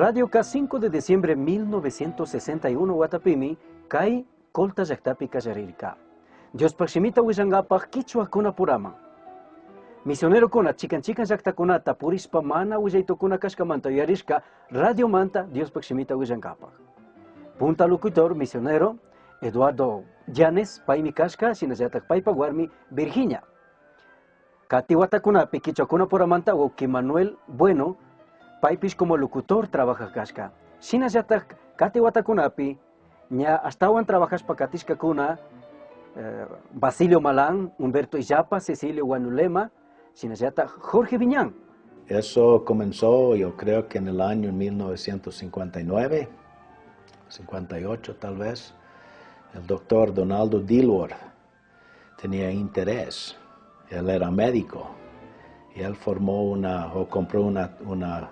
Radioka 5 de diciembre 1961 huatapimi kay Colta llaktapi kallarirka. Diospaj shimita huillangapaj quichuacunapuraman. Misionerocuna chikan chikan llaktakunata purishpa mana huillaitucuna kashkamanta yuyarishka radiomanta Diospaj shimita huillangapaj. Punta locutor misionero Eduardo Llanes paymi kashka shinallatak paypa warmi Virginia. Kati watakunapi quichuacunapuramanta wawki Manuel Bueno paypish como locutor trabajaj kashka. Shinallatak kati watakunapi ña ashtawan trabajashpa katishkakuna Basilio Malán, Humberto Illapa, Cecilio Guanulema, shinallatak Jorge Viñán. Eso comenzó, yo creo que en el año 1959, 58 tal vez. El doctor Donaldo Dilworth tenía interés. Él era médico y él formó una, o compró una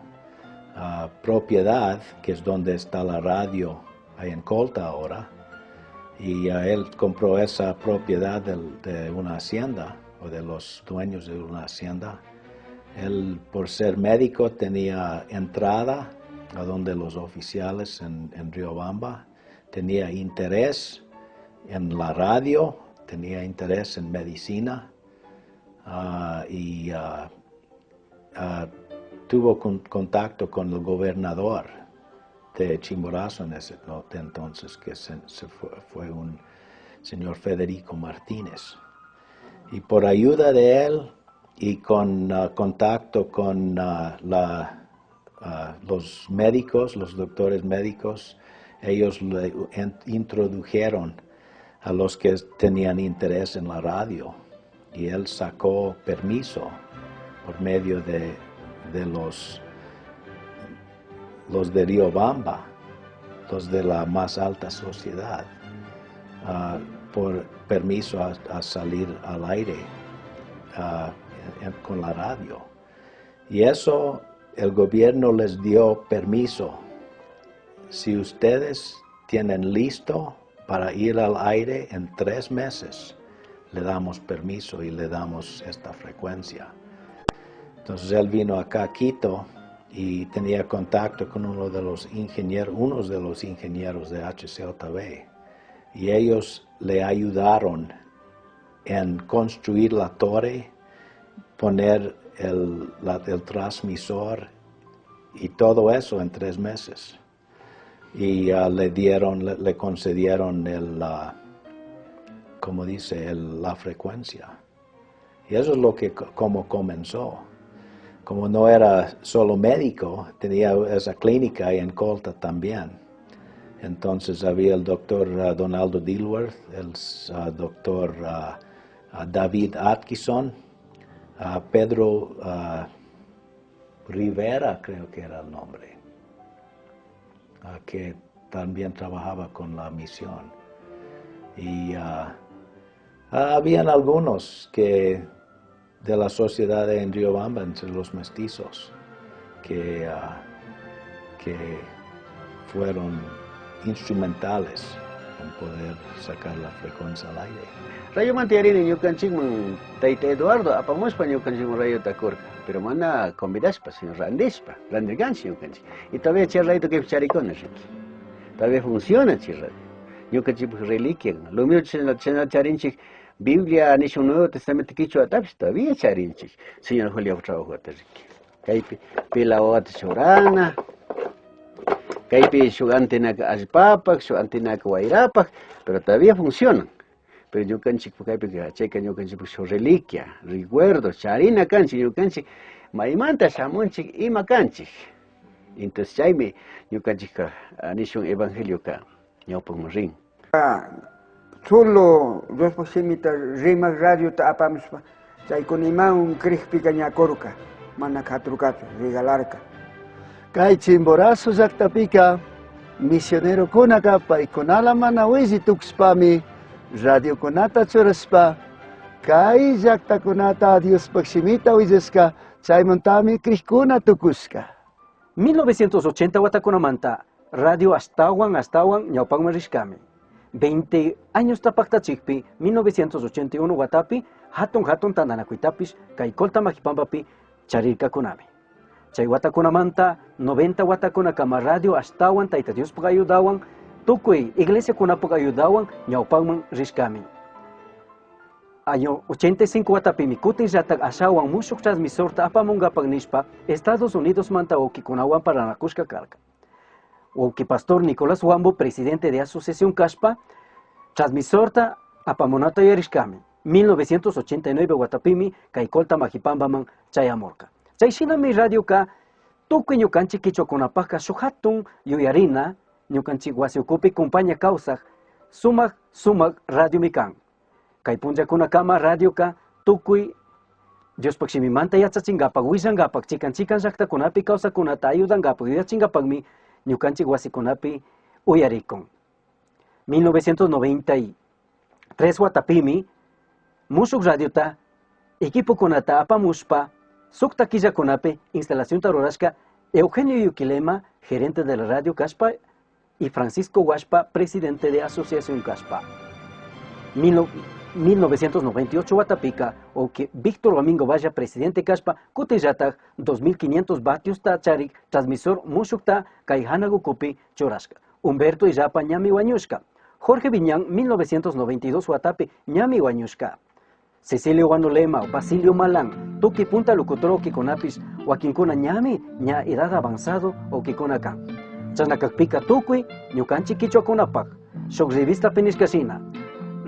propiedad que es donde está la radio ahí en Colta ahora. Y él compró esa propiedad de una hacienda o de los dueños de una hacienda. Él, por ser médico, tenía entrada a donde los oficiales en Riobamba, tenía interés en la radio, tenía interés en medicina, y tuvo contacto con el gobernador de Chimborazo en ese entonces, que fue un señor Federico Martínez. Y por ayuda de él y con contacto con los médicos, los doctores médicos, ellos le introdujeron a los que tenían interés en la radio. Y él sacó permiso por medio de los de Riobamba, los de la más alta sociedad, por permiso a salir al aire con la radio. Y eso el gobierno les dio permiso. Si ustedes tienen listo para ir al aire en 3 meses, le damos permiso y le damos esta frecuencia. Entonces él vino acá a Quito y tenía contacto con uno de los ingenieros, unos de los ingenieros de HCJB, y ellos le ayudaron en construir la torre, poner el transmisor y todo eso en 3 meses. Y le concedieron como dice, la frecuencia. Y eso es lo que, como comenzó. Como no era solo médico, tenía esa clínica ahí en Colta también. Entonces había el doctor Donaldo Dilworth, el doctor David Atkinson, Pedro Rivera, creo que era el nombre, que también trabajaba con la misión. Y habían algunos que de la sociedad en Riobamba, entre los mestizos, que fueron instrumentales en poder sacar la frecuencia al aire. Radiomanta yarini ñukanchikman tayta Eduardo apamushpa ñukanchikman radiota kurka, pero mana convidashpa, sino randishpa, randirkanchik ñukanchik. Y todavía chay radio kaypi charikuna, riki. Todavía funciona chay radio. Ñukanchikpak reliquia. Lo mismo chayna charinchik Biblia nishun Nuevo Testamento quichuatapish todavía charinchik. Señor Julia trabajota riki. Kaypi pila wawata churana, kaypi shuk antenaka allpapak, shuk antenaka wayrapak, pero todavía funcionan. Pero ñukanchik kaypi chayka ñukanchikpak shuk reliquia, recuerdo, charina kanchik ñukanchik, maymanta shamunchik ima kanchik. Entonces chaymi ñukanchikka nishun evangelioka ñawpakman rin. Solo Diospaj shimita rimak radiota apamushpa chaykuna imawan krikpika ña kurka, mana katurkachu, regalarka. Kay Chimborazo llaktapika misionerokunaka paykunala mana willi tukushpami radiokunata churashpa kay llaktakunata Diospaj shimita willashka, chaymantami krikuna tukushka. 1980 watakunamanta radio ashtawan ashtawan ñawpakman rishkami. 20 años tapaktachikpi 1981 watapi hatun hatun tantanakuytapish kay Colta Majipampapi charirkakunami. Chay watakunamanta 90 watakunakama radio ashtawan Tayta Diospaq ayudawan tukuy iglesiakunapaq ayudawan ñawpaqman rishkami. Año 85 watapimi kutinllatak ashawan mushuq transmisorta apamunkapaq nishpa Estados Unidos manta wawkikunawan parlanakushka karka. Wawki pastor Nicolás Huambo, presidente de asociación kashpa, transmisorta apamunata yuyarishkami. 1989 watapimi kay Colta Majipambaman chayamurka. Chay shinami radioka tukuy ñukanchik quichuakunapajka shuk hatun yuyarina ñukanchik wasi ukupi kumpaña kawsaj sumak sumak radiomi kan. Kay punllakunakama radioka tukuy Diospaj shimimanta yachachinkapak willankapak chikan chikan llaktakunapi kawsakunata ayudankapak yuyachinkapakmi ñukanchik wasikunapi uyarikun. 1993 watapimi mushuk radiota equipokunata apamushpa sukta killakunapi instalacionta rurashka Eugenio Yuquilema, gerente de la radio kashpa, y Francisco Huashpa, presidente de Asociación Kashpa. 1998 watapika, que Víctor Domingo Valla, presidente kashpa, kutinllatak 2500 vatios ta charik, transmisor mushukta kay hanagukupi churashka. Humberto Illapa ñami wañushka. Jorge Viñán, 1992 watapi ñami wañushka. Cecilio Guanolema, Basilio Malán, tuki punta locutor wawkikunapish, wakinkuna ñami ña edad avanzado wawkikuna kan. Chashna kakpika tukuy ñukanchik quichuakunapak, shuk revista nishka shina.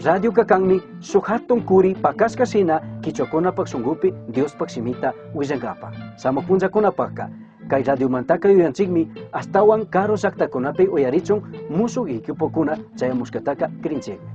Radioka kanmi shuk hatun kuri pakashka shina quichuakunapak shunkupi Diospaj shimita willankapak. Shamuj punllakunapakka kay radiomantaka yuyanchikmi ashtawan karu llaktakunapi uyarichun mushuk equipokuna chayamushkataka krinchikmi.